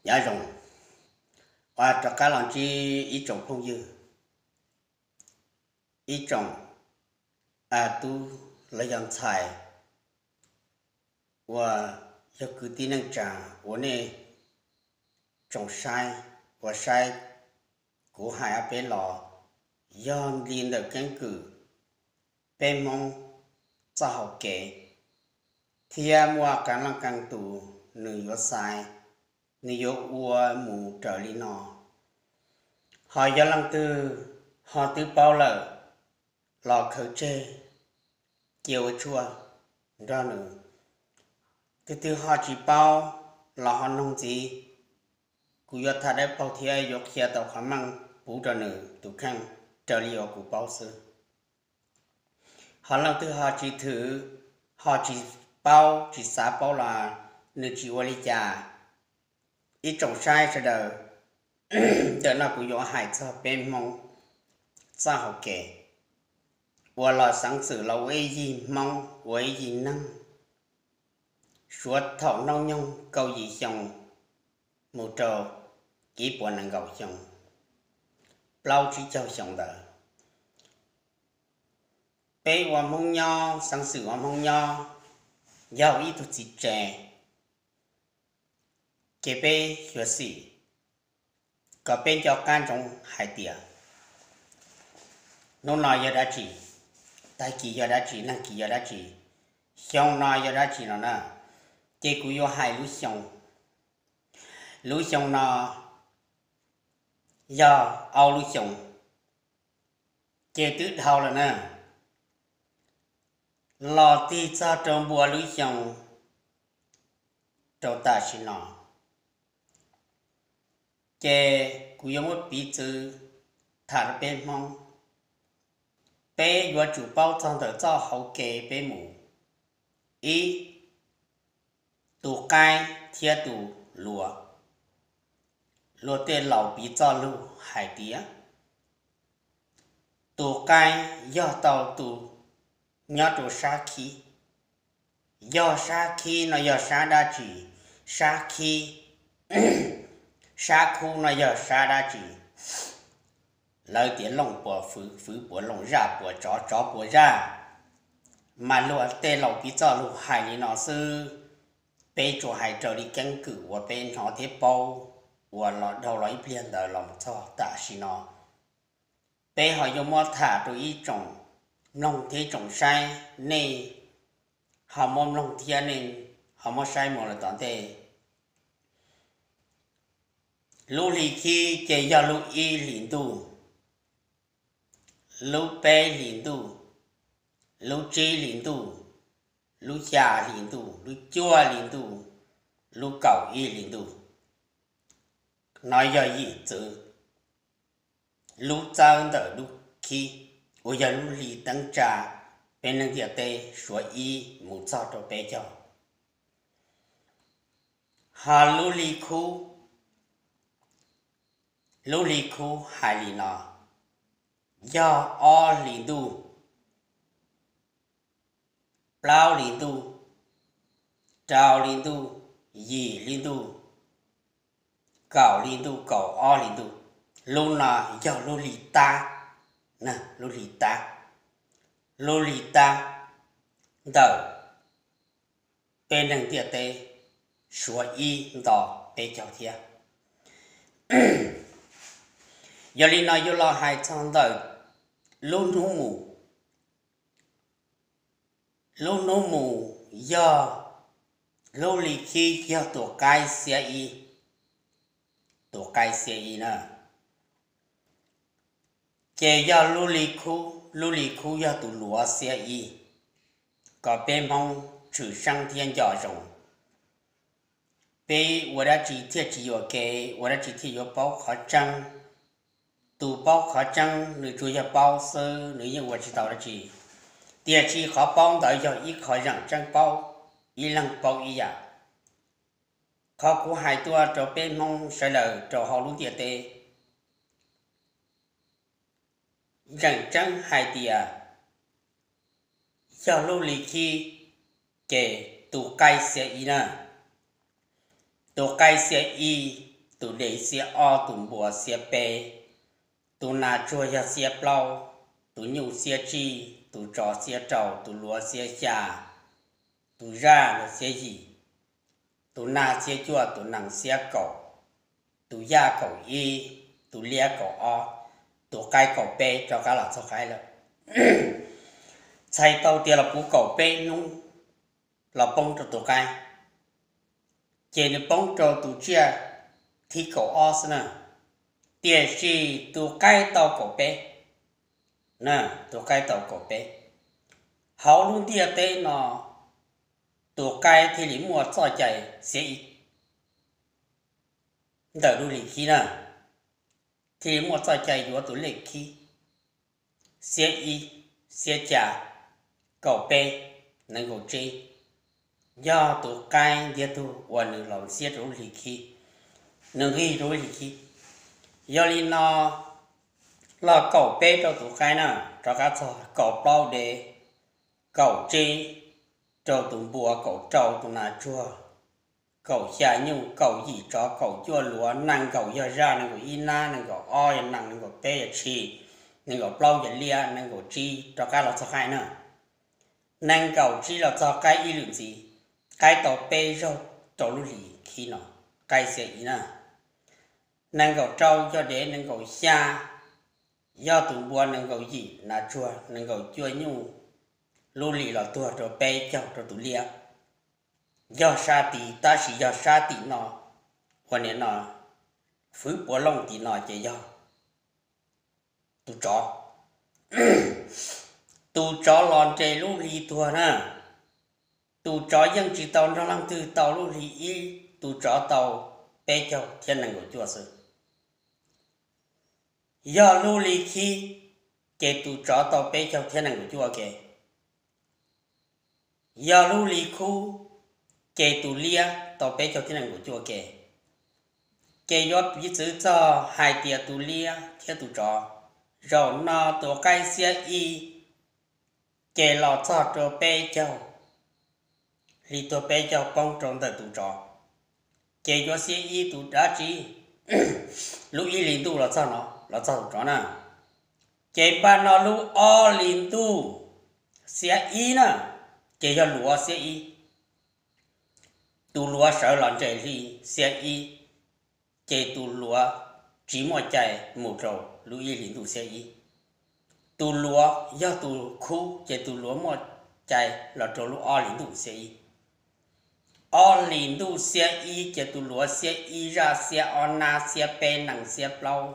Nyob zoo, rov qab los ntsib ib tsoom phooj ywg, ib tsoom tub los yog ntxhais uas yog kwv tij neej tsa uas nej tsoom saib, uas saib kuv hais ob peb los, yog li ntawm keeb kwm peb Hmoob txoj hauv kev, thiab muaj qee leej qee tus nws yuav xaiv, nws yuav ua mus raws li no. Ho yog leej twg ho twb paub lawm los khaws tseg, cia ua tshuaj nrog nws. Tus twg ho tsis paub los ho noog ntxiv, kuv yuav tham dawb paug thiab yuav qhia tau qhov meej pub rau nws tus kheej raws li uas kuv paub xwb. Ho leej twg ho tsis thwm, ho tsis paub tsis xav paub los nws tsis ua li cas. Ib tsoom saib sawv daws, ntawm no kuv yuav hais txog peb Hmoob txoj hauv kev uas los xeev xwm los ua ib yig Hmoob, ua ib yig neeg, suav thaum hnub nyoog kaum yim xyoo mus rau ib puas nees nkaum xyoo, plaub tsib caug xyoo ntawd. Peb ua Hmoob nyob, xeev xwm ua Hmoob nyob, yog ib tug txiv tsev, ces peb xyuam xim kom peb nco qab ntsoov hais tias hnub no yog dab tsi, tag kis yog dab tsi, nag kis yog dab tsi, xyoo no yog dab tsi no na. Ces kuv yuav hais lub xyoo, lub xyoo no yog ob lub xyoo, ces twb dhau lawm na, los tig txog rau npua lub xyoo rau tam sim no. Ces kuv yuav muab piv txwv tham rau peb Hmoob, peb yuav tsum paub txog ntawm txoj hauv kev peb mus. Ib, tus qaib thiab tus hluas. Luag tej laus piv txoj lug hais tias tus qaib yog tau tus nyob rau sab khib. Yog sab khib no yog sab dab tsi? Sab khib, sab khub no yog sab dab tsi? Lawv tias looj puas fwv, fwv puas looj, zaj puas tsov, tsov puas zaj. Mas luag tej laus piv txoj lug hais li no xwb. Peb tsuas hais raws li keeb kwm uas peb hnov thiab paub uas los dhau los ib pliag ntawd los mus txog tam sim no. Peb ho yuav muab tham rau ib tsoom mloog thiab ib tsoom saib, nej ho muab mloog thiab nej ho muab saib mus lawm tom ntej. Lub hli khib ces yog lub ib hlis ntuj, lub peb hlis ntuj, lub tsib hlis ntuj, lub xya hlis ntuj, lub cuaj hlis ntuj, lub kaum ib hlis ntuj. No yog yim txwv lub txawb ntawm lub khib, uas yog lub hli teeb tsa peb neeg ntiaj teb suav ib mus txog rau peb caug. Ho lub hli khub, lub hli khub hais li no, yog ob hlis ntuj, plaub hlis ntuj, rau hli ntuj, yim hli ntuj, kaum hli ntuj, kaum ob hlis ntuj. Lub no yog lub hli tab, lub hli tab, lub hli tab ntawm peb neeg ntiaj teb suav ib nto peb caug thiab. Yog li no yuav los hais txog ntawm lub hnub mus. Lub hnub mus yog lub hli khib yog tus qaib xiab ib, tus qaib xiab ib na. Ces yog lub hli khub, lub hli khub yog tus luav xiab ib, kom peb Hmoob tshwm seeb thiab nco zoo. Peb ua dab tsi thiaj tsis yuam kev, ua dab tsi thiaj yuav paub qhov tseeb. Tus paub qhov tseeb nws tsuas yog paub xwb, nws yeej ua tsis tau dab tsi. Tiam sis qhov paub ntawd yog ib qho zeem tseeb paub, ib leeg paub ib yam. Qhov kuv hais tuaj rau peb Hmoob sawv daws rau hauv lub ntiaj teb, zeem tseeb hais tias yog lub hli khib, ces tus qaib xiab ib na, tus qaib xiab ib tus dev xiab ob, tus npua xiab peb, tus nas tsuag yog xiab plaub, tus nyuj xiab tsib, tus tsov xiab rau, tus luav xiab xya, tus zaj xiab yim, tus nag xiab cuaj, tus nees xiab kaum, tus yaj kaum ib, tus liab kaum ob, tus qaib kaum peb rov qab los txog qaib lawm. Txhais tau tias los puv kaum peb hnub los poob rau tus qaib, ces nws poob rau tus tsiaj thib kaum ob xwb na. Tiam sis tus qaib tau kaum peb, tus qaib tau kaum peb. Hauv lub ntiaj teb no, tus qaib thiaj li muaj txoj cai xiab ib ntawm lub hli khib na, thiaj li muaj txoj cai yuav tus lej khib xiab ib, xiab xya, kaum peb, nees nkaum tsib, yog tus qaib ntiag tug uas nws los xiab rau lub hli khib, nws nqig rau lub hli khib. Yog li no, los kaum peb rau tus qaib na, rov qab txog kaum plaub dev, kaum tsib rau tus npua, kaum rau tus nas tsuag, kaum xya nyuj, kaum yim tsov, kaum cuaj luav, nees nkaum yog zaj, nees nkaum ib nab, nees nkaum ob yog nees, nees nkaum peb yog tshis, nees nkaum plaub yog liab, nees nkaum tsib rov qab los txog qaib na. Nees nkaum tsib los txog qaib ib lwm ntxiv, qaib tau peb zaug rau lub hlis khib no, qaib xiab ib na. Nees nkaum rau yog dev, nees nkaum xya yog tus npua, nees nkaum yim nas tsuag, nees nkaum cuaj nyuj, lub hlis los tuag rau peb caug rau tus liab. Yog sab tid, tab sis yog sab tim no, ua niam no, fwv puav looj tim no ces yog tus tsov. Tus tsov los nres lub hli tuag na, tus tsov yeej tsis tau nrog leej twg tau lub hli ib, tus tsov tau peb caug thiab nees nkaum cuaj xwb. Yog lub hli khib, ces tus tsov tau peb caug thiab nees nkaum cuaj ke. Yog lub hli khub, ces tus liab tau peb caug thiab nees nkaum cuaj ke. Ces yuav piv txwv txog hais tias tus liab thiab tus tsov, zaum no tus qaib xiab ib, ces los txog rau peb caug, hli tuag peb caug poob rau ntawm tus tsov, ces yuav xiab ib tus dab tsi? Lub ib hli ntuj los txog no, los txog tus tsov na, ces npaj no lub ob hli ntuj xiab ib na, ces yog luav xiab ib. Tus luav sawv los nres hli xiab ib, ces tus luav tsis muaj cai mus rau lub ib hli ntuj xiab ib. Tus luav yog tus khub, ces tus luav muaj cai los rau lub ob hli ntuj xiab ib. Ob hlis ntuj xiab ib ces tus luav xiab ib, zaj xiab ob, nab xiab peb, nees xiab plaub,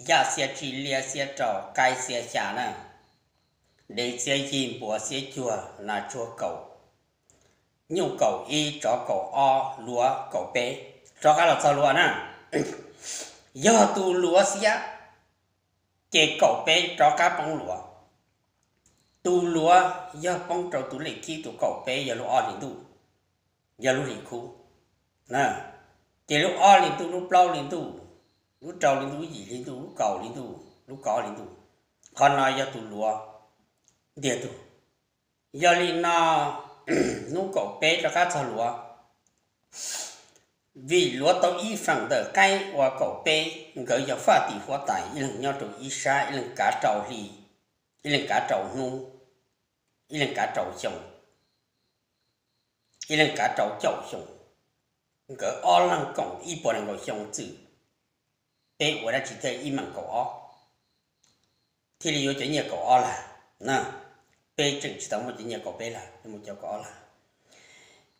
yaj xiab tsib, liab xiab rau, qaib xiab xya na, dev xiab yim, npua xiab cuag, nas tsuag kaum, nyuj kaum ib, tsov kaum ob, luav kaum peb, rov qab los txog luav na. Yog tus luav xiab, ces kaum peb rov qab poob luav. Tus luav yog poob rau tus lej khib tus kaum peb yog lub ob hlis ntuj, yog lub hlis khub. Ces lub ob hlis ntuj, lub plaub hlis ntuj, lub rau hlis ntuj, lub yim hlis ntuj, lub kaum hlis ntuj, lub kaum ob hlis ntuj, qhov no yog tus luav ntiag tug. Yog li no, hnub kaum peb rov qab txog luav, vim luav tau ib feem ntawm qaib ua kaum peb, nkawd yog faj tim huab tais, ib leeg nyob rau ib sab, ib leeg kav rau hli, ib leeg kav rau hnub, ib leeg kav rau xyoo, ib leeg kav rau caum xyoo. Nkawd ob leeg koom ib puas nees nkaum xyoo txwm, peb ua dab tsi thiaj ib meem kaum ob, thiaj li yuav cov nyiaj kaum ob lag na? Peb tseem tsis tau muaj cov nyiaj kaum peb lag, muaj cov kaum ob lag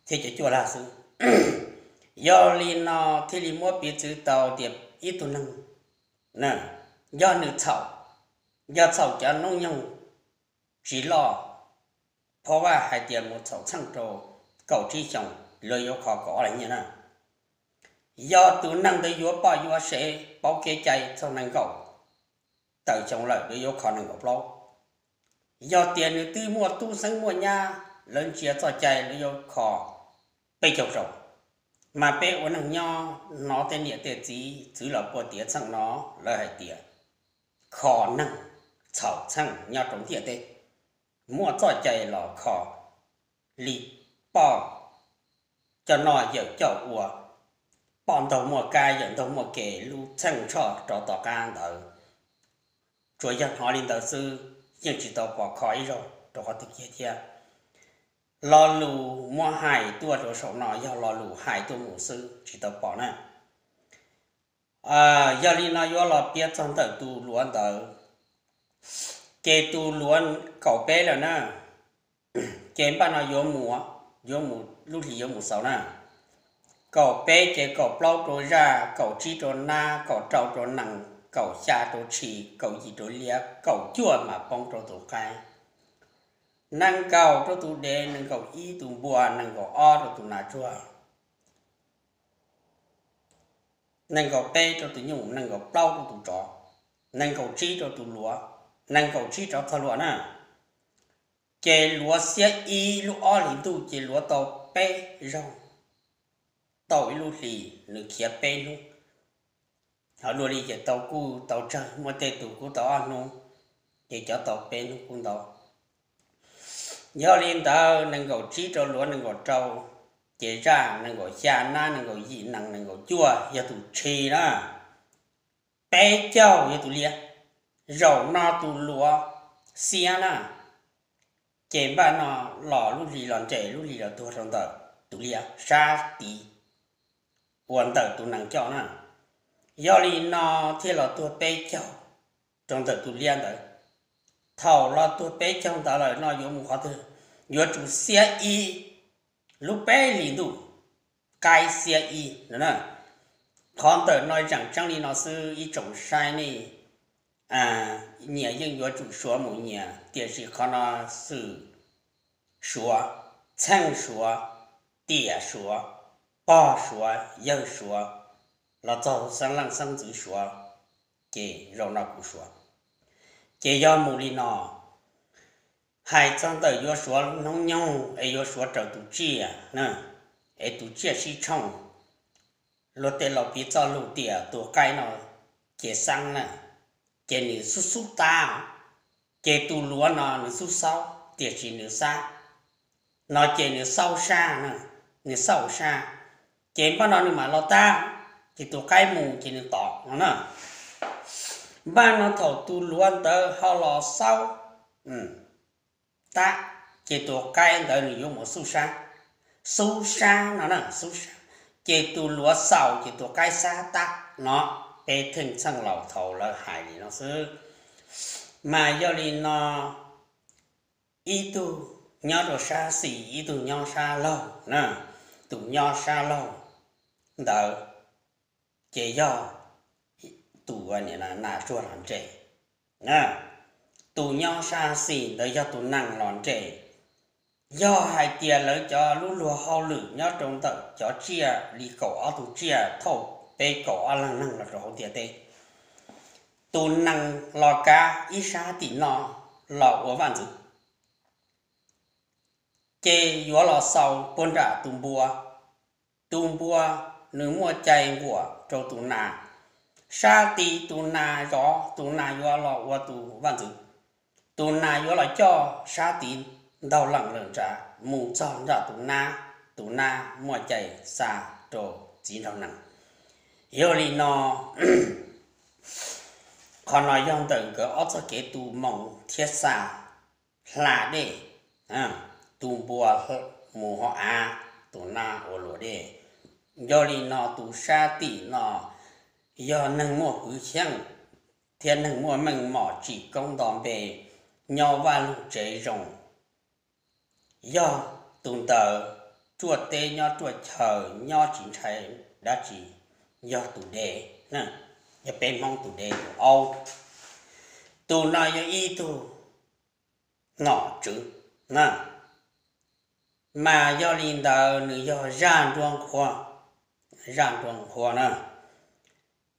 thiab cov cuaj lag xwb. Yog li no thiaj li muab piv txwv tau tias ib tug neeg, yog nws txhaum, yog txhaum cov hnub nyoog tsis loj, phab vaj hais tias mus txhaum txheej rau kaum tsib xyoos, luav yuav kho kaum ob lag nyiaj na. Yog tus neeg ntawd yuav poj yuav sev, paub kev cai txog nees nkaum tawm xyoo lawm, luav yuav kho nees nkaum plaub. Yog tias nws twb muaj tub xeeb muaj nyab, lawv ntsia txoj cai, luav yuav kho peb caug xyoo. Mas peb ua neeg nyob, hnov tej niam tej txiv txwv los puag tiav txheej no, lawv hais tias kho neeg txhaum txheej nyob rau ntiaj teb, muaj txoj cai los kho li poj coj noj yawm coj ua, Poj ntxoog muaj kab, yawm ntxoog muaj ke, lub txheej tshoj rov tom qab ntawd. Tsuas yog hnov li ntawd xwb, yeej tsis tau pom kho ib zaug rau qhov twg kiag thiab. Lo lus muab hais tuaj rau saum no yog lo lus hais tuaj mus xwb, tsis tau pom na. Yog li no yuav los piav txog ntawm tus luav ntawd, ces tus luav kaum peb lawm na, ces npaj no yuav mus, yuav mus lub hlis yuav mus xaus na. Kaum peb ces kaum plaub rau zaj, kaum tsib rau nab, kaum rau rau nees, kaum xya rau tshis, kaum yim rau liab, kaum cuaj mam poob rau tus qaib. Nees nkaum rau tus dev, nees nkaum ib tus npua, nees nkaum ob rau tus nas tsuag, nees nkaum peb rau tus nyuj, nees nkaum plaub rau tus tsov, nees nkaum tsib rau tus luav, nees nkaum tsib rov txog luav na. Ces luav xiab ib lub ob hlis ntuj ces luav tau peb zaug, tau ib lub hlis nws khiav peb hnub. Ho dua li ces tau kuj tau tsawg, muaj tej tus kuj tau ob hnub, ces cov tau peb hnub kuj ntau. Yog li ntawd nees nkaum tsib rau luav, nees nkaum rau ces zaj, nees nkaum xya nab, nees nkaum yim nees, nees nkaum cuaj yog tus tshis na, peb caug yog tus liab. Zaum no tus luav xiab na, ces npaj no los lub hlis los nres, lub hlis los tuag rau ntawm tus liab sab tid uas ntawm tus nees coj na. Yog li no thiaj los tuag peb caug rau ntawm tus liab ntawd. Thaum los tuag peb caug ntawd lawm no yuav mus qhov twg? Yuav tsum xiab ib lub peb hlis ntuj, qaib xiab ib no na. Qhov ntawm no zeem tseeb li no xwb ib tsoom saib nej nyias yeej yuav tsum suav mus nyias, tiam sis qhov no xwm suav, txheej suav, tiam suav, pog suav, yawg suav, los txog xeeb leej xeeb ntxwv suav, ces zaum no kuv suav. Ces yog mus li no, hais txog ntawm yuav suav hnub nyoog es yuav suav raws tus tsiaj, es tus tsiaj sib tshooj. Luag tej laus piv txoj lus tias tus qaib no ces xeeb na, ces nws xub xub tab, ces tus luav no nws xub xaub tiam sis nws xab, no ces nws xaub sab na, nws xaub sab, ces npaj no nws mam los tab, ces tus qaib mus ces nws tom no na. Npaj no thaum tus luav ntawd ho los xaub tab, ces tus qaib ntawd nws yuav mus xub sab, xub sab no na, xub sab, ces tus luav xaus ces tus qaib xab tab no. Peb theej txheej laus thaum lawv hais li no xwb. Mas yog li no, ib tug nyob rau sab xis, ib tug nyob sab laug na. Tus nyob sab laug ntawd ces yog tus nas tsuag los nres. Tus nyob sab xis ntawd yog tus nees los nres. Yog hais tias lawv cov lub luag hauj lwm nyob rau ntawm cov tsiaj li kaum ob tug tsiaj thauj peb kaum ob leeg neeg los rau hauv ntiaj teb, tus nees los kav ib sab tim no los ua vaj ntxwv, ces yuav los xaus puag nram tus npua. Tus npua nws muaj cai nquam rau tus nas. Sab tid tus nas zov, tus nas yuav los ua tus vaj ntxwv. Tus nas yuav los coj sab tid ntaug leem lawm nram mus txog nram tus nab, tus nab muaj cai xa rau txiv nraug nees. Yog li no, qhov no yog ntawm nkawd ob txoj kev tu moo thiab xa hla dej. Tus npua mus hauv av, tus nab ua luam dej. Yog li no tus sab tim no yog neeg muaj hwv xyeej thiab neeg muaj meej mom tsim koob nto npe, nyob vaj loog tsev zoo. Yog tus ntawd ruaj teb nyob ruaj chaw, nyob tsis ntshai dab tsi, yog tus dev, yog peb Hmoob tus dev tus aub. Tus no yog ib tug nom tswv na, mas yog li ntawd nws yog zaj nruab nqhuab, zaj nruab nqhuab na.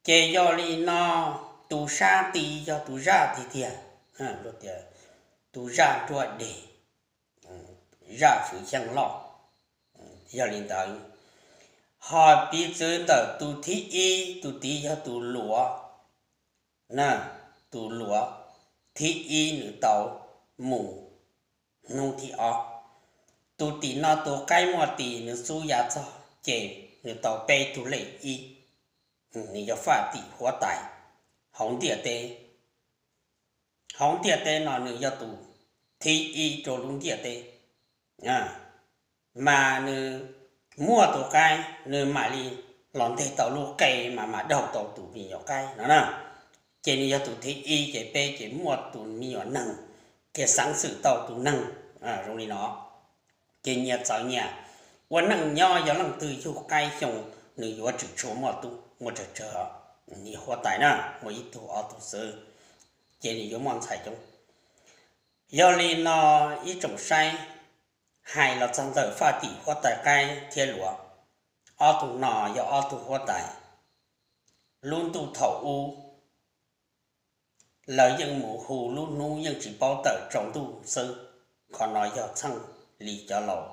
Ces yog li no, tus sab tid yog tus zaj tiag tiag, tus zaj nruab deg, zaj hwv xyeej loj. Yog li ntawd, ho piv txwv ntawm tus thib ib, tus tid yog tus luav, tus luav thib ib nws tau mus hnub thib ob. Tus tim no tus qaib muaj tis nws xub ya txog ces nws tau peb tug lej ib, nws yog faj tim huab tais hauv ntiaj teb. Hauv ntiaj teb no nws yog tus thib ib rau lub ntiaj teb, mas nws muaj tus qaib, nws mam li los nteg tau lub qe mas mam daug tau tus me nyuam qaib no na. Ces nws yog tus thib ib, ces peb ces muaj tus me nyuam neeg, ces xeev xwm tau tus neeg zoo li no. Ces nyias txawv nyias ua neej nyob, yog leej twg yug qaib xyoo, nws yuav tsis tshua muaj tub muaj tsawg tsawg, nws huab tais na, muaj ib tug ob tug xwb, ces nws yuav muaj ntxhais coob. Yog li no ib tsoom saib, hais los txog ntawm faj tim huab tais qaib thiab luav, ob tug no yog ob tug huab tais lub ntuj thaum ub lawv yeej mus hu lub hnub yeej tsis paub tawm tsaus ntuj xwb. Qhov no yog txheej li cov laus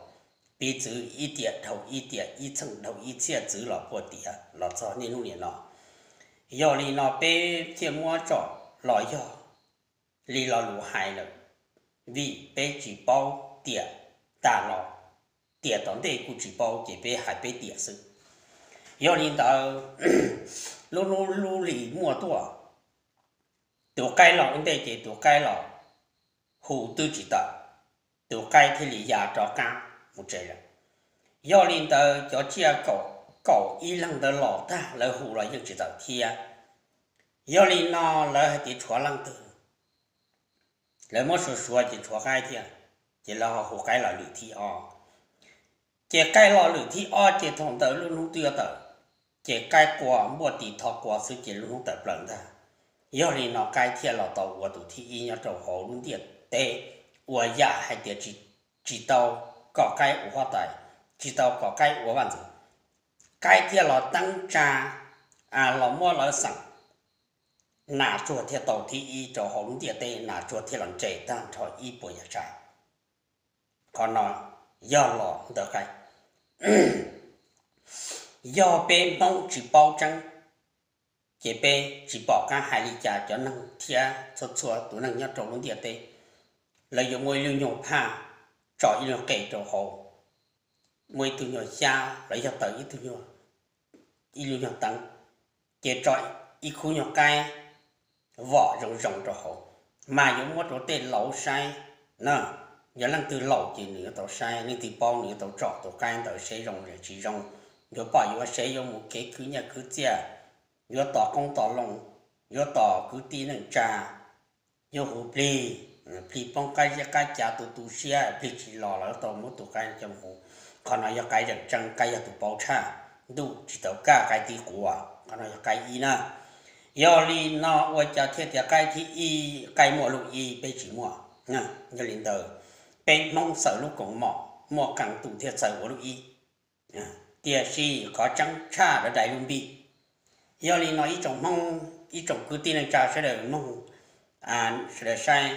piv txwv ib tiam dhau ib tiam, ib txheej dhau ib txhiab txwv los puag tiav los txog niaj hnub niam no. Yog li no peb thiaj muab tsom los yog li lo lus hais lawm, vim peb tsis paub tiam tas los, tiam tom ntej kuj tsis paub ces peb hais peb tiam xwb. Yog li ntawd, lub hnub lub hli muaj tuaj, tus qaib los ua ntej ces tus qaib los hu twb tsis tawm, tus qaib thiaj li ya rov qab mus tsev lawm. Yog li ntawd cov tsiaj kaum ib leeg ntawd los tag lawv hu los yeej tsis tawm thiab. Yog li no lawv hais tias tshuav leej twg, lawv muab suav suav ces tshuav qaib thiab, ces lawv ho hu qaib los lwm thib ob. Ces qaib los lwm thib ob ces thaum ntawd lub hnub twb yuav tawm, ces qaib qua npuaj tis thov qua xwb ces lub hnub tawm plaws ntag. Yog li no qaib thiaj los tau ua tus thib ib nyob rau hauv lub ntiaj teb, ua yam hais tias tsis tau kom qaib ua huab tais, tsis tau kom qaib ua vaj ntxwv. Qaib thiaj los teeb tsa, los muab lawv xeem, nas tsuag thiaj tau thib ib rau hauv lub ntiaj teb, nas tsuag thiaj los nres tag nrho ib puas yam tsav. Qhov no yog los ntawm qaib. Yog peb Hmoob tsis paub tseeb, ces peb tsis pom qab hais li cas cov neeg thiab txhua txhua tus neeg nyob rau lub ntiaj teb, lawv yuav muaj ib lub nyuag phaj, tso ib lub qe rau hauv, muaj ib tug nyuag xyab los yog taws ib tug nyuag, ib lub nyuag teeb, ces tso ib khub nyuag qaib vom zoo zoo rau hauv, mas yuav muab rau tej laus saib na. Yog leej twg laus ces nws yuav tau saib, leej twg paub nws yuav tau tsom tus qaib ntawd seb zoo tsis zoo, yuav pom yuav seb yuav mus kev khwv nyiaj khwv txiaj, yuav tos qoob tos loo, yuav tos kwv tij neej tsa, yuav hu plig, plig poob qab zeb qab ca tu tu siab, plig tsis los lawv tau muab tus qaib coj mus. Qhov no yog qaib zeem tseeb, qaib yog tus paub tshaj, ntuj tsis tau kaj qaib tib quav. Qhov no yog qaib ib na. Yog li no ua cas thiaj tias qaib thib ib, qaib muaj lub ib peb tsis muaj? Yog li ntawd, peb Hmoob xaws lub koom mom muaj qee tus thiaj txawj ua lub ib. Tiam sis qhov tseeb tshaj lawv dai lub npib. Yog li no ib tsoom Hmoob, ib tsoom kwv tij neej tsa sawv daws mloog, sawv daws saib,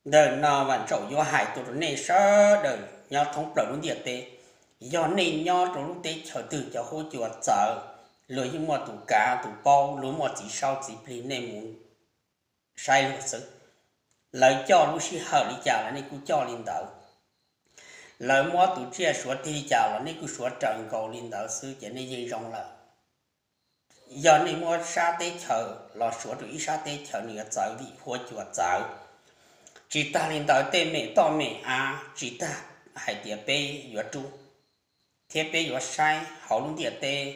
ntawm no vam tsaum yuav hais tuaj rau nej sawv daws nyob thoob plaws lub ntiaj teb. Yog nej nyob rau lub teb chaws twg cov huab cua txawv, luag yeej muaj tus kav tus paub, luag muaj txiv saub txiv plig, nej mus saib luag xwb. Lawv coj lub sij hawm li cas los nej kuj coj li ntawd. Lawv muab tus tsiaj suav tig li cas los nej kuj suav raws nkaus li ntawd xwb ces nej yeej zoo lawm. Yog nej muab sab teb chaws los suav rau ib sab teb chaws nws yuav txawv vim huab cua txawv. Tsis tag li ntawd tej mem toj mem av tsis tag hais tias peb yuav rub thiab peb yuav saib hauv lub ntiaj teb,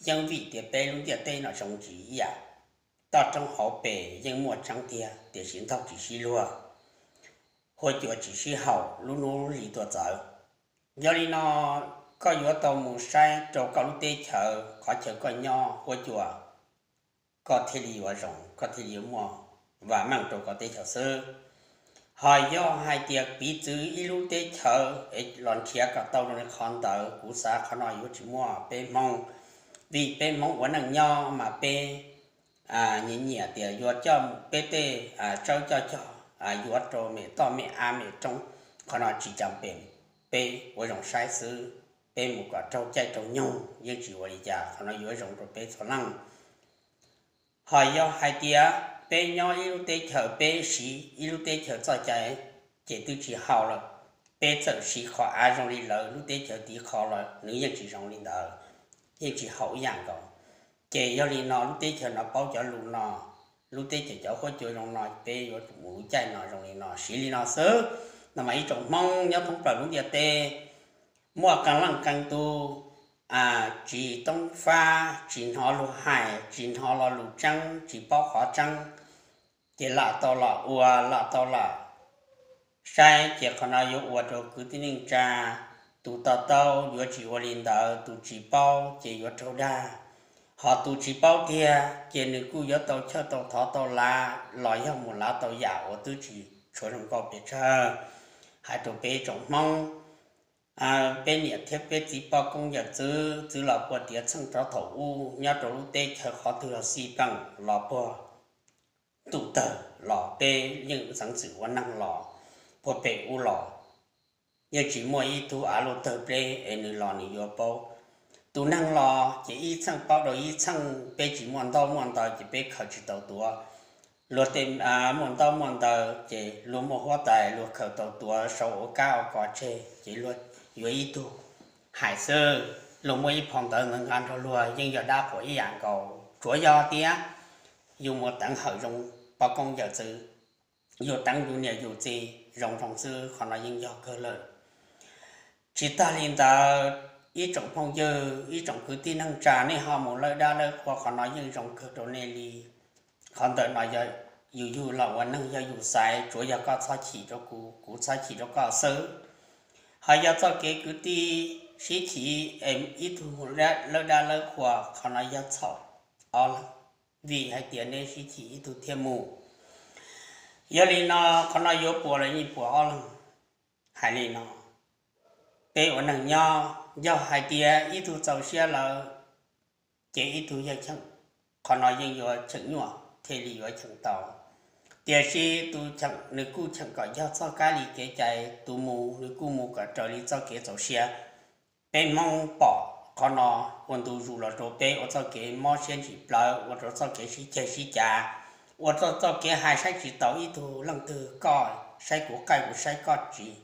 yeej vim tias peb lub ntiaj teb no zoo ntsis ib yam. Toj roob hauv pes yeej muaj tseeb tiag tiam sis ntaug tsis sib luag, huab cua tsis sib haum, lub hnub hli tuaj txawv. Yog li no koj yuav tau mus saib rau koj lub teb chaws, qhov chaw koj nyob huab cua, koj thiaj li yuav zoo, koj thiaj li yuav muaj vam meej rau koj teb chaws xwb. Ho yog hais tias piv txwv ib lub teb chaws es los nrhiav kom tau zoo li qhov ntawd, kuv xav qhov no yuav tsis muaj peb Hmoob, vim peb Hmoob ua neej nyob mas peb nyiam nyiam tias yuav coj peb tej tsawb coj cog yuav rau mem toj mem av mem roob. Qhov no tsis cas pem, peb ua zoo saib xwb, peb mus kom raug caij raug nyoog yeej tsis ua li cas, qhov no yuav zoo rau peb txhua leej. Ho yog hais tias peb nyob ib lub teb chaws, peb siv ib lub teb chaws txoj cai ces twb tsis haum lawm, peb txawm siv qhov av zoo li lawv lub teb chaws tiv qho los nws yeej tsis zoo li ntawd. yeej tsis haum ib yam nkaus. Ces yog li no lub teb chaws no paub cov lus no, lub teb chaws cov huab cua zoo no, peb yuav mus lub caij no zoo li no, siv li no xwb. No mas ib tsoom Hmoob nyob thoob plaws lub ntiaj teb, muaj qee leej qee tus tsis toob fab, tsis hnov luag hais, tsis hnov lo lus tseeb, tsis paub qhov tseeb, ces lam tau los ua, lam tau los saib, ces qhov no yuav ua rau kwv tij neej tsa, tus to taub yuav tsis ua li ntawd, tus tsis paub ces yuav raug dag. Ho tus tsis paub tiag ces nws kuj yuav tau chawj tau thov tau lav los yog mus lav tau yam uas twb tsis tshua zoo nkauj pes tsawg. Hais rau peb tsoom Hmoob, peb niam thiab peb txiv poj koob yawm txwv, txwv los puag tiav txheej rov thaum ub nyob rau lub teb chaws qhov twg los xij peem los puag ntuj tawg los peb yeej xeev txwm ua neeg los puag pem ub los, yeej tsis muaj ib tug av luaj tawg pleb es nws los nws yuav paub. Tus neeg los ces ib txheej paub rau ib txheej, peb tsis muaj ntaub muaj ntawv ces peb khaws tsis tau tuav. Luag tej muaj ntaub muaj ntawv ces luag muaj huab tais luag khaws tau tuav sau ua kab ua kos tseg ces luag yuav ib tug hais xwb, luag muaj ib phau ntawv nqa nrog luag yeej yog dab qhuas ib yam nkaus, tsuav yog tias yus mus teev hawm zoo poj koob yawm txwv, yus teev yus niam yus txiv zoo zoo xwb, qhov no yeej yog kawg lawm. Tsis tag li ntawd, ib tsoom phooj ywg ib tsoom kwv tij neej tsa, nej ho mus lawb dab lawb qhua qhov no yeej zoo kawg rau nej li. Qhov ntawm no yog yus yug los ua neeg yog yus xaiv, tsuav yog koj txhob chim rau kuv, kuv txhob chim rau koj xwb. Ho yog txoj kev kwv tij sib chim es ib tug mus lawb dab lawb qhua, qhov no yog txhaum ob leeg, vim hais tias neb sib chim ib tug thiaj mus. Yog li no, qhov no yuav puas los yeej puas ob leeg. Hais li no, peb ua neeg nyob yog hais tias ib tug txaus siab lawm ces ib tug yeej cheem, qhov no yeej yuav cheem nyuaj thiaj li yuav cheem tau. Tiam sis tus cheem nws kuj cheem kom yog txoj kab li kev cai, tus mus nws kuj mus kom raws li txoj kev txaus siab. Peb Hmoob pom qhov no ua ntu zus los rau peb ua txoj kev mob siab ntsim plawv, ua rau txoj kev sib ceg sib cav, ua rau txoj kev hais saib tsis taus ib tug leej twg, koj saib kuv qaij kuv saib koj tsis,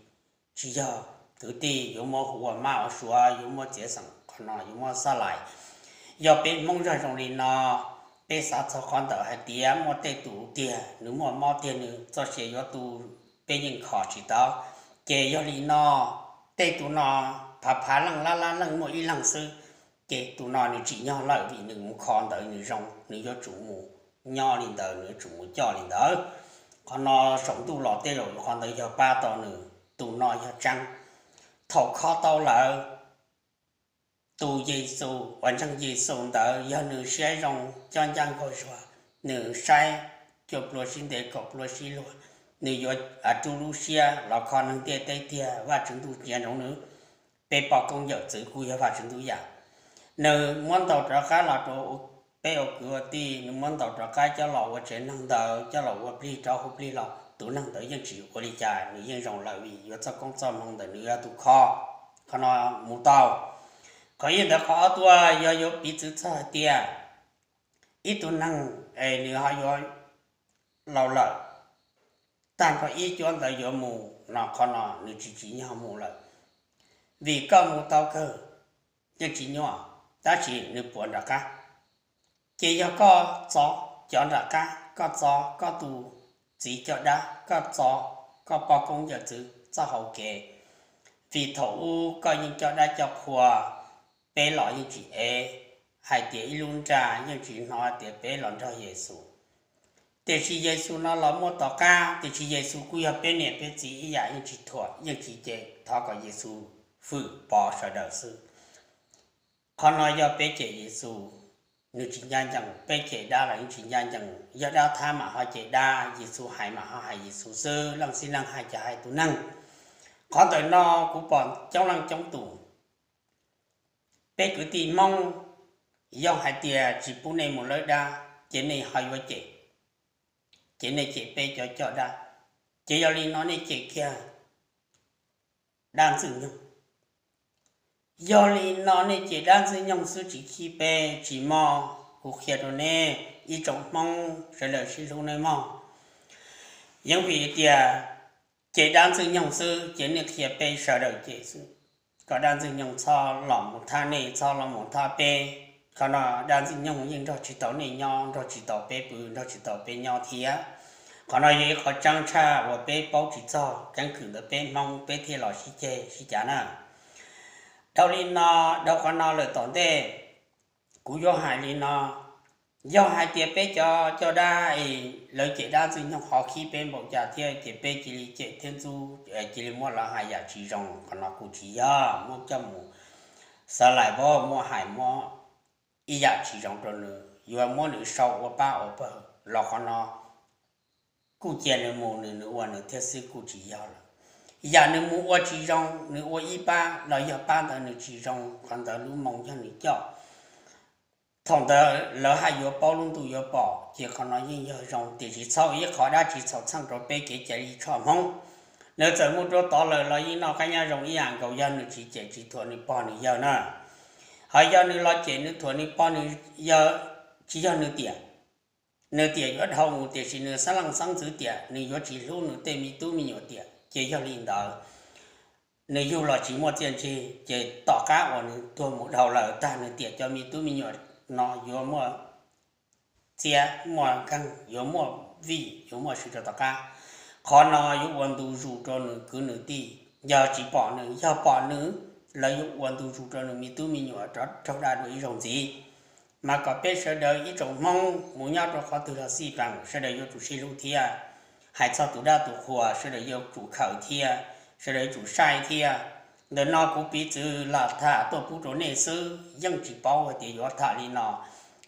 tsis yog kwv tij, yuav muab hu ua mab ua suav, yuav muab txiav xeem, qhov no yuav muab xab lais. Yog peb Hmoob zog zoo li no, peb xav txog qhov ntawm hais tias muaj tej tus tiag nws muaj mob tiag nws txoj sia yuav tu, peb yeej kho tsis tau. Ces yog li no, tej tus no phav phav leej lab lab leej muaj ib leeg xwb, ces tus no nws tsim nyog lawm vim nws mus kho ntawd nws zoo, nws yuav tsum mus nyob li ntawd, nws yuav tsum mus coj li ntawd. Qhov no saum ntuj los tej zaum qhov ntawd yog pab tau nws, tus no yog tseeb. Thaum kho tau lawm, tus Yexus uas ntseeg Yexus ntawd yog nws siab zoo coj ncaj nkaus zog, nws saib cuaj plua sib ntev kaum plua sib luag, nws yuav rub lub siab los kho neeg ntiaj teb tiag, Vajtswv ntuj ntsia ntsoov nws. Peb poj koob yawm txwv kuj yog Vajtswv ntuj yam. Nws muab ntaus rov qab los rau peb ua kwv ua tij, nws muab ntaus rov qab coj los ua tsev neeg ntawd, coj los ua plig rov hu plig los, tus neeg ntawd yeej tsis ua li cas, nws yeej zoo lawm vim yuav txoj koob txoj hmoov ntawm nws yog tus kho qhov no mus tau. Qhov ib ntawd, qhov ob tuaj yog yuav piv txwv txog hais tias ib tug neeg es nws ho yuav laus lawm, tag nrho ib cuab ntawd yuav mus no, qhov no nws tsis tsim nyog mus lawm. Vim koj mus tau kawg yeej tsis nyuaj, tab sis nws puas nram qab. Ces yog koj txo cov nram qab, koj txo koj tus txiv coj dab, koj txo koj poj koob yawm txwv txoj hau kev, vim thaum ub koj yeej coj dab coj qhua, peb los yeej tsis ev hais tias ib lub nra yeej tsis hnov tias peb los nrog Yexus. Tiam sis Yexus no los muaj tom qab, tiam sis Yexus kuj yog peb niam peb txiv ib yam, yeej tsis thuam, yeej tsis cem, thov kom Yexus fwm pov sawv daws xwb. Qhov no yog peb cem Yexus, nws tsis ncaj ncees, peb cem dab los yeej tsis ncaj ncees, yog dab thab mam ho cem dab, Yexus hais mam ho hais Yexus xwb, leej txiv neej hais ces hais tus neeg. Qhov ntawm no kuv pom coob leej coob tus, peb kwv tij Hmoob, yog hais tias tsis pub nej mus lawb dab ces nej ho yuav cem, ces nej cem peb cov coj dab, ces yog li no nej cem kiag dab Ntxwg Nyoog. Yog li no nej cem dab Ntxwg Nyoog xwb tsis khib peb tsis mob, kuv qhia rau nej ib tsoom Hmoob sawv daws sib hlub nej mog. Yeej vim tias cem dab Ntxwg Nyoog xwb ces nej qhia peb sawv daws cem xwb. kom dab Ntxwg Nyoog txhob los mus thab nej, txhob los mus thab peb. Qhov no dab Ntxwg Nyoog yeej nrog tsis tau nej nyob, nrog tsis tau peb pw, nrog tsis tau peb nyob thiab. Qhov no yog ib qho tseeb tshaj uas peb paub tsis txog keeb kwm ntawm peb Hmoob, peb thiaj los sib ceg sib cav na. Dhau li no, dhau qhov no lawm tom ntej, kuv yuav hais li no, yog hais tias peb cov coj dab es lawv cem dab Ntxwg Nyoog qhov khib peb npaum cas thiab ces peb cia li cem thiab ntxub, cia li muab lawv hais yam tsis zoo, qhov no kuj tsis yog muab coj mus xav lais vov, muab hais muab ib yam tsis zoo rau nws, yuav muab nws sau ua pab ua pawg los qhov no kuj cia nws mus, nws nws ua nws thiab xwb, kuj tsis yog lawm. Yam nws mus ua tsis zoo, nws ua ib pab los yog pab ntawd nws tsis zoo, qhov ntawd lub moo yog nws coj. Thaum ntawd lawv haj yuav paub lub ntuj yuav pom, ces qhov no yeej yog zoo, tiam sis txhob ib qho dab tsi txhaum txheej rau peb kev cai li tshoj Hmoob. Nws txawm mus rau tod lawm los yeej noj qab nyob zoo ib yam nkaus, yog nws tsis cem tsis thuam nws pog nws yawg na. Ho yog nws los cem nws thuam nws pog nws yawg, tsis yog nws tiam, nws tiam yuav dhau mus, tiam sis nws xab leej xeeb ntxwv tiam nws yuav tsis hlub nws tej me tub me nyuam tiam, ces yog li ntawd nws yug los tsis muaj txiaj ntsig, ces tom qab uas nws tuag mus dhau lawm tag nws tiam cov me tub me nyuam no yuav muaj txiab muaj nkeeg, yuav muaj vij, yuav muaj sw rau tom qab. Qhov no yuav ua ntu zus rau nws kwv nws tij, yog tsis pom nws, yog pom nws, lawv yuav ua ntu zus rau nws me tub me nyuam rov raug dab dua ib zaug ntxiv. Mas kom peb sawv daws ib tsoom Hmoob mus nyob rau qhov twg los xij peem, sawv daws yuav tsum sib hlub thiab. Hais txog tus dab tus qhuas sawv daws yuav tsum khawm thiab, sawv daws yuav tsum saib thiab. Ntawm no kuv piv txwv lam tham tuaj pub rau nej xwb, yeej tsis paub hais tias yuav tham li no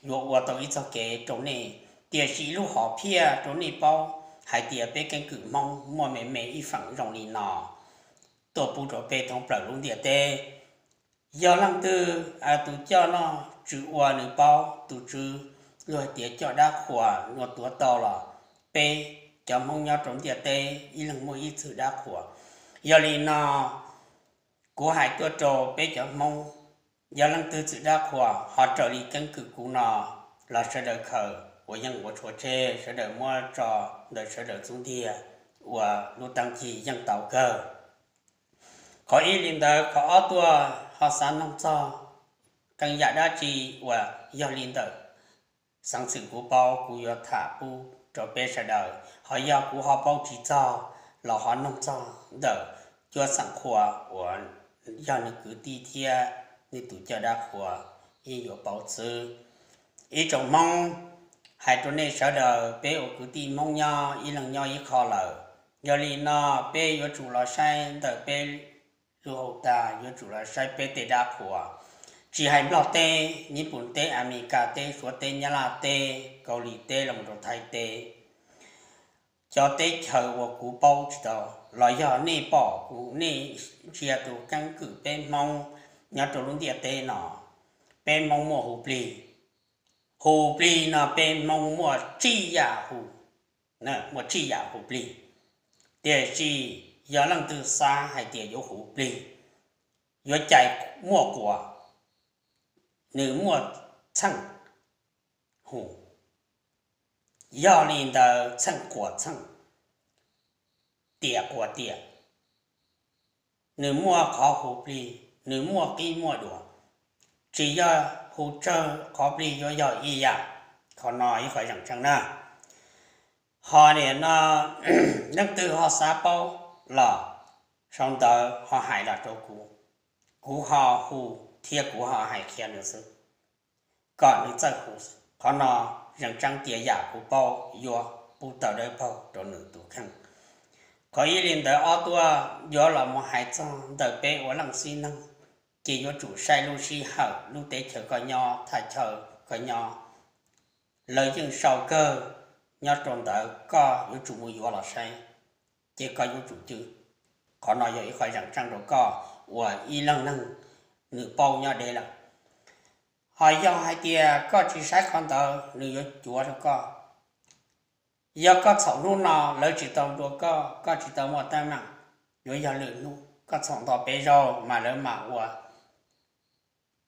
yuav ua tau ib txoj kev rau nej, tiam sis lub hom phiaj rau nej paub hais tias peb keeb kwm Hmoob muaj me me ib feem zoo li no tuaj pub rau peb thoob plaws lub ntiaj teb. Yog leej twg tus coj noj tswv ua nws paub, tus tswv luag hais tias coj dab qhuas nws tuav tau los peb cov Hmoob nyob rau ntiaj teb ib leeg muaj ib txwm dab qhuas. Yog li no kuv hais tuaj rau peb cov Hmoob, yog leej twg txwm dab qhuas ho raws li keeb kwm kuv no los sawv daws khaws ua yeej ua tshuav tseg, sawv daws muab tso ntawm sawv daws xub ntiag ua lub teeb cig yeej tau kawg. Qhov ib li ntawd, qhov ob tuaj ho xav noog txog qee yam dab tsi uas yog li ntawm xeeb txwm kuv paub kuv yuav tham pub rau peb sawv daws, ho yog kuv ho paub tsis txog los ho noog txog ntawm cuab xeem qhuas uas yog nws kwv tij thiab nws tus coj dab qhuas yeej yuav paub xwb. Ib tsoom Hmoob, hais rau nej sawv daws, peb ua kwv tij Hmoob nyob ib leeg nyob ib qho lawm. Yog li no peb yuav tsum los saib ntawm peb lub hauv tas, yuav tsum los saib peb tej dab qhuas. Tsis hais Nplog teb, Nyij Pooj teb, Amelikas teb, Suav teb, Nyab Laj teb, Kaus Lim teb los rau Thaib teb, cov teb chaws uas kuv paub tsis tau los yog nej pom kuv, nej ntsia tus keeb kwm peb Hmoob nyob rau lub ntiaj teb no, peb Hmoob muaj hu plig. Hu plig no peb Hmoob muaj tsib yam hu, muaj tsib yam hu plig. Tiam sis yog leej twg xav hais tias yuav hu plig, yuav cais muaj quas, nws muaj txheej hu. Yog li ntawd txheej quas txheej, tiam quas tiam, nws muaj qhov hu plig, nws muaj qib muaj duas. Tsis yog hu tsawg qhov plig yuav yog ib yam. Qhov no ib qhov zeem tseeb na. Ho nim no leej twg ho xav paub los sau ntawv ho hais los rau kuv, kuv ho hu thiab kuv ho hais qhia nws xwb, kom nws txawj hu. Qhov no zeem tseeb tias yam kuv paub yuav pub tawm dawb paug rau nws tus kheej. Qhov ib li ntawd ob tuaj yuav los mus hais txog ntawm peb ua leej txiv neej, ces yuav tsum saib lub sij hawm lub teb chaws koj nyob, thaj chaw koj nyob, lawv yeej sau kawg nyob rau ntawd, koj yuav tsum mus yuav los saib, ces koj yuav tsum cim. Qhov no yog ib qho zeem tseeb rau koj uas ib leej neeg nws paub nyob deb lawm. Ho yog hais tias koj tsis saib qhov ntawd nws yuav cuav rau koj. Yog koj txhaum hnub no lawv tsis tau nrua koj, koj tsis tau muaj teeb meem, yuav yog lwm hnub. Koj txhaum nto peb zaug mas lawv mam ua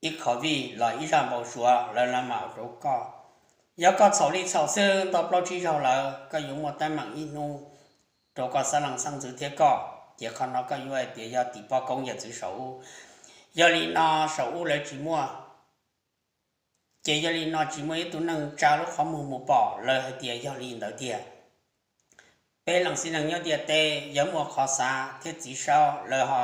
ib qho vij los ib zaj npau suav lawv mam ua rau koj. Yog koj txhaum li txhaum xwb nto plaub tsib zaug lawm, koj yuav muaj teeb meem ib hnub rau koj xab leej xeeb ntxwv thiab koj, ces qhov no koj yuav hais tias yog tim poj koob yawm txwv saum ub. Yog li no saum ub lawv tsis muaj, ces yog li no tsis muaj ib tug neeg tsa lub qhov muag mus pom lawv hais tias yog li ntawd tiag. Peb leej txiv neej nyob ntiaj teb yog muaj qhov xav thiab txiv saub lawv ho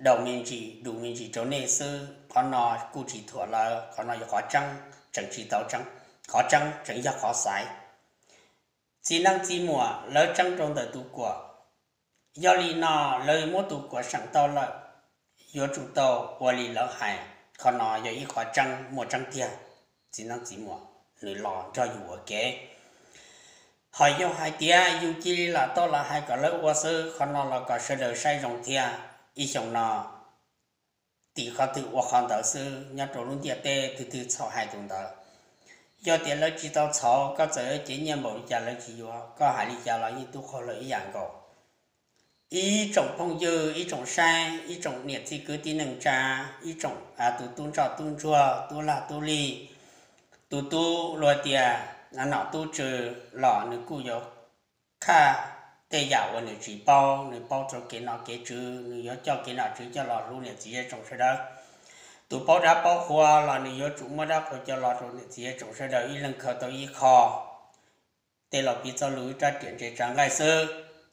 daus me ntsis dus me ntsis rau nej xwb, qhov no kuj tsis thuam lawv, qhov no yog qhov tseeb, tseem tsis tau tseeb, qhov tseeb tseem yog qhov xaiv. Txiv neej txiv muam lawv tseeb rau ntawm tus kuam, yog li no lawv muab tus kuam seem tau lawm, yuav tsum tau ua li lawv hais, qhov no yog ib qhov tseeb muaj tseeb tiag. Txiv neej txiv muam, nws los nrog yus ua ke. Ho yog hais tias yus cia li lam tau lam hais kom lawv ua xwb, qhov no los kom sawv daws saib zoo thiab. Ib xyoo no tim qhov twg ua qhov ntawd xwb, nyob rau lub ntiaj teb twg twg txhaum hais tus ntawd. Yog tias lawv tsis tau txhaum, koj txawm cev nyiaj npaum li cas lawv tsis yuav, koj hais li cas los yeej tub qaug lawv ib yam nkaus. Ib tsoom phooj ywg, ib tsoom saib, ib tsoom niam txiv kwv tij neej tsa, ib tsoom tus tub ntsoj tub ntsuag, tub lag tub lig, tus tub luag tias nom tub tswv los nws kuj yuav khaj tej yam uas nws tsis paub, nws paub rau kev nom kev tswv, nws yuav coj kev nom tswv coj los hlub niam txiv zej tsoom sawv daws. Tus paub dab paub qhua los nws yuav tsum muab dab qhua coj los rau niam txiv zej tsoom sawv daws ib leeg khaws tau ib qho. Tej laus piv txoj lus ib rab riam ntse tsa nqaij xwb.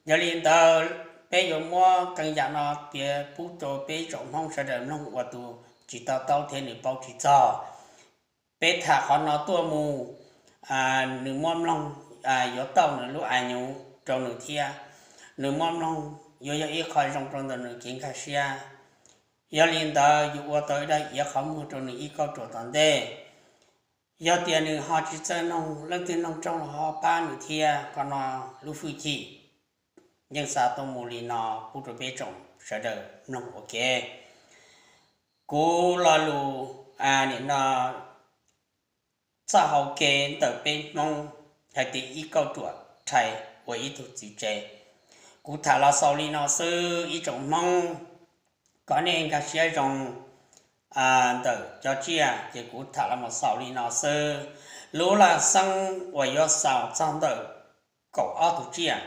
Yog li ntawd peb yuav muab qee yam no piav pub rau peb ib tsoom Hmoob sawv daws mloog ua tus tsis to taub thiab nws paub tsis txog. Peb tham qhov no tuaj mus, nws muab mloog, yuav tau nws lub a nyuv rau nws thiab. Nws muab mloog yuav yog ib qho zoo rau ntawm nws kev nkag siab. Yog li ntawd yus ua tau ib daim iav qhov muag rau nws ib kauj ruam tom ntej. Yog tias nws ho tsis txawj mloog, leej twg mloog raug los ho pab nws thiab. Qhov no lub hwj chim yeej xa tuaj mus li no pub rau peb tsoom sawv daws mloog ua ke. Kuv lo lus nim no txoj hau kev ntawm peb Hmoob hais tias ib kauj ruam rhais ua ib tug txiv tsev. Kuv tham los xaus li no xwb ib tsoom Hmoob, kom nej nkag siab zoo ntawm cov tsiaj ces kuv tham los mus xaus li no xwb. Lub laj xeeb uas yuav xaus txog ntawm kaum ob tug tsiaj,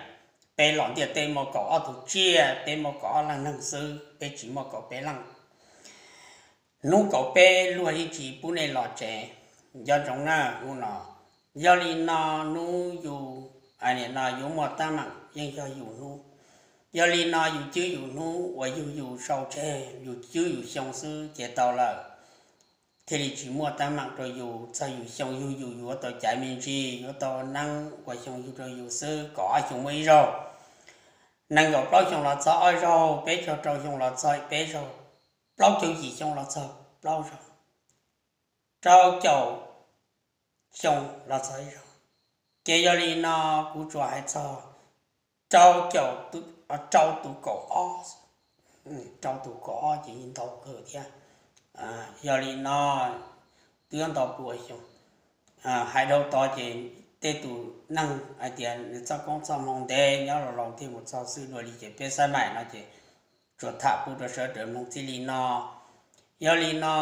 peb los ntiaj teb muaj kaum ob tug tsiaj, peb muaj kaum ob leej neeg xwb, peb tsis muaj kaum peb leej. Hnub kaum peb luag yeej tsis pub nej los tsev, nco ntsoov na hnub no. Yog li no hnub yus, nim no yuav muaj teeb meem yeej yog yus hnub. Yog li no yus cwb yus hnub uas yug yus sau tseg, yus cwb yus xyoo xwb ces tau lawm. Thiaj li tsis muaj teeb meem rau yus, txog yus xyoo yug yus yuav tau caiv me ntsis, yuav tau neeb ua xyoo yug rau yus xwb, kaum ob xyoo muaj ib zaug, nees nkaum plaub xyoo los txog ob zaug, peb caug rau xyoo los txog peb zaug, plaub caug yim xyoo los txog plaub zaug, rau caum xyoo los txog ib zaug. Ces yog li no kuv tsuas hais txog rau caum, rau tus kaum ob, rau tus kaum ob ces yeej ntau kawg thiab. Yog li no twb yuav ntau pua xyoo. Hais dhau tod ces tej tus neeg hais tias nws txoj koob txoj hmoo ntev nyob laus laus thiaj mus txog xwb, dua li ces peb xab maim no ces tsuas tham pub rau sawv daws mloog txij li no. Yog li no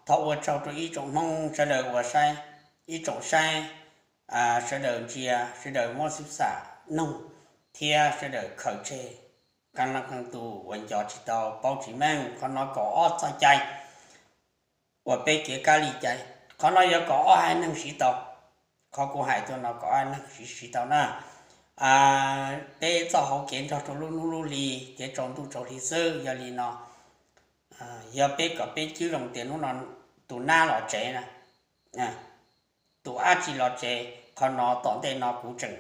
thov ua tsaug rau ib tsoom Hmoob sawv daws uas saib, ib tsoom saib, sawv daws ntsia, sawv daws muab xib xam noog thiab sawv daws khaws tseg. Qee leej qee tus uas nco tsis tau paub tsis meej, qhov no kaum ob txoj cai uas peb kev kab li cai, qhov no yog kaum ob haiv neeg siv tau. Qhov kuv hais tuaj no kaum ob haiv neeg siv siv tau na. Peb txoj hauv kev nrog rau lub hnub lub hli, kev tsaus ntuj tsaus hli xwb. Yog li no yog peb kom peb cwb zoo tias hnub no tus nab los tsev na, tus dab tsi los tsev, qhov no tom ntej no kuv tseem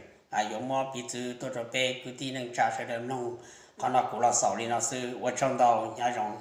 yuav muab piv txwv tuaj rau peb kwv tij neej tsa sawv daws mloog. Qhov no kuv los xaus li no xwb, ua tsaug ntau, nyob zoo.